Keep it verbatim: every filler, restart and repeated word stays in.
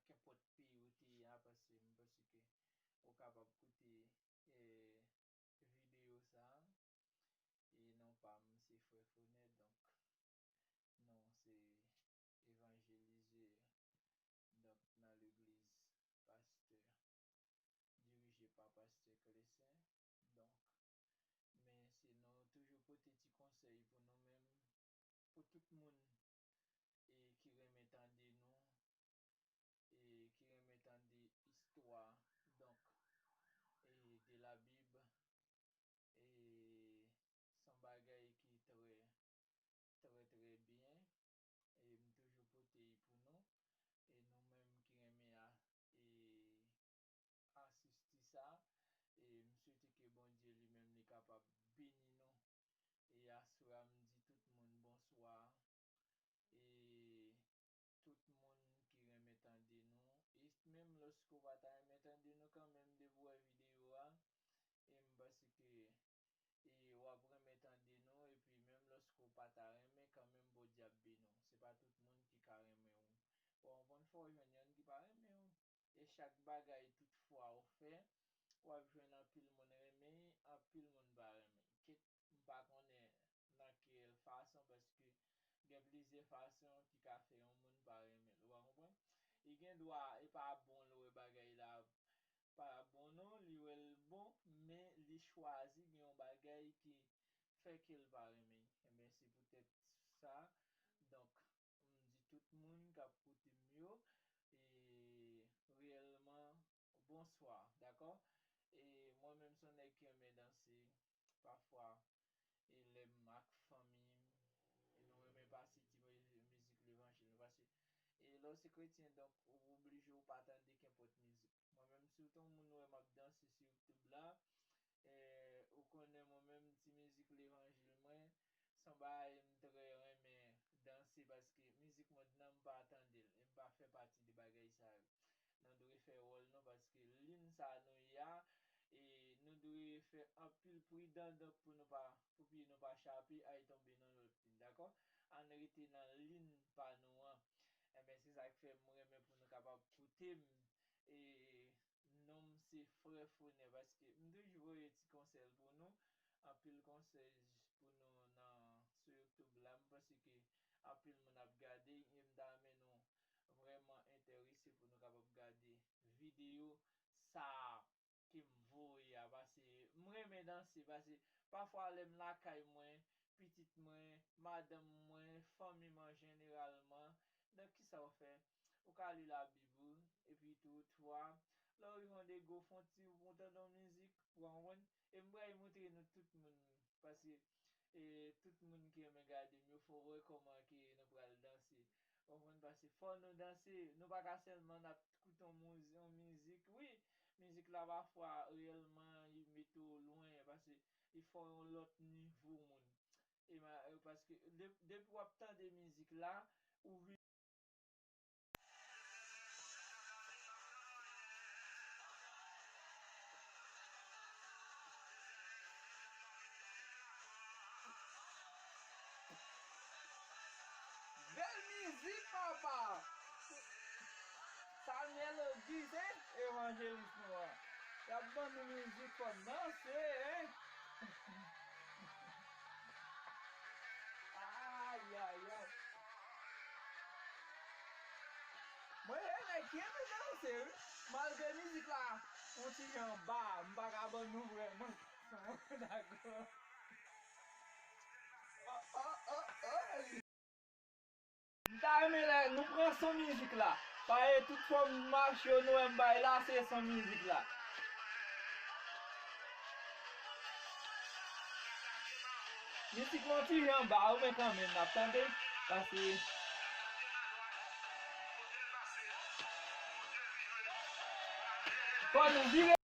kenpòt peyi ou te ye a, paske m panse ke ou kapab koute, eh, videyo sa a. E non pa m, se Frè Fonè, donk, non, se evanjelizè, donk, nan legliz pastè dirije pa pastè Clestin. Donk, men se nou toujou pote ti konsèy pou nou menm, pou tout moun, e ki renmen tande nou, e ki renmen tande istwa, donk, e de la Bib, e se yon bagay ki trè, trè, trè byen, e m toujou pote l pou nou, e nou menm ki renmen a, e asiste sa, e m swete ke Bondye li menm li kapab beni nou, e aswè a m di tout moun bonswa, e tout moun ki renmen tande nou, e menm lòske w pa ta renmen tande nou kanmenm depi w wè videyo a, e m panse ke, e w ap renmen tande nou, epi menm lòske w pa ta renmen kanmenm Bondye ap beni w. Se pa tout moun ki ka renmen w. Ou konprann, fò w jwenn yonn ki pa renmen w. E chak bagay tout fwa ou fè, w ap jwenn anpil moun renmen, anpil moun pa renmen. Kèt, m pa konnen nan kèl fason, paske gen plizyè fason ki ka fè yon moun pa renmen l. Ou pa konprann? Li gen dwa, e pa bon l wè bagay la pa bon non, li wè l bon, men li chwazi gen yon bagay ki fè ke l pa renmen. Enben, se poutèt sa, donk, m di tout moun k ap koute m yo, e reyèlman, bonswa, dakò? E mwen menm, se yon nèg ki renmen danse, pafwa, e lè m ak fanmi m, e nou renmen pase ti mizik levanjil, nou pase. E lè w se kretyen, donk, ou oblije ou pa tande kenpòt mizik. Mwen menm, si w te yon moun wè m ap danse sou YouTube la, e ou konnen mwen menm, ti mizik levanjil mwen, se yon bagay m trè renmen danse, paske mizik mond nan m pa tande l, e m pa fè pati de bagay sa yo. Nou dwe fè wòl nou, paske liy sa nou ye a, e nou dwe fè anpil pridan, donk, pou nou pa, pou pye nou pa chape, al tonbe nan lòt liy, dakò? Ann rete nan liy pa nou an. Enben, se sa k fè m renmen pou nou kapab koute m. E non m se Frè Fonè, paske m toujou voye ti konsèy pou nou, anpil konsèy pou nou nan, sou YouTube la. M panse ke anpil moun ap gade, e m ta renmen nou vrèman enterese pou nou kapab gade videyo sa a ke m voye a, paske m renmen danse, paske pafwa lè m lakay mwen, pitit mwen, madanm mwen, fanmi m an jeneralman, donk kisa w fè? Ou ka li Labib ou, epi tou, twa, lè w rive yon degwo, fè yon ti, ou tande yon mizik, ou konprann? E m pral montre nou tout moun, paske, e, tout moun ki renmen gade m yo, fò w wè kòman ke nou pral danse. Ou konprann? Paske fò nou danse, nou pa ka sèlman n ap koute yon miz-, yon mizik. Wi, mizik la pafwa, reyèlman, li mete w lwen, paske li fè w yon lòt nivo moun. E ma-, e paske de-, depi w ap tande mizik la, ou vin Bèl mizik, papa! Sa melodi, se evanjelis nou an. Y ap ban nou mizik, fò n danse, hein? Ay, ay, ay. Mwen se nèg ki renmen danse, wi. Malgre mizik la yon ti jan ba, m pa ka ban nou vrèman. Dakò. Oh, oh, oh, oh. M ta renmen lè nou pran son mizik la. Paske tout fòm mach yo nou wè m bay la, se son mizik la. Mizik la yon ti jan ba, ou men kanmenm n ap tande, paske fò nou vire.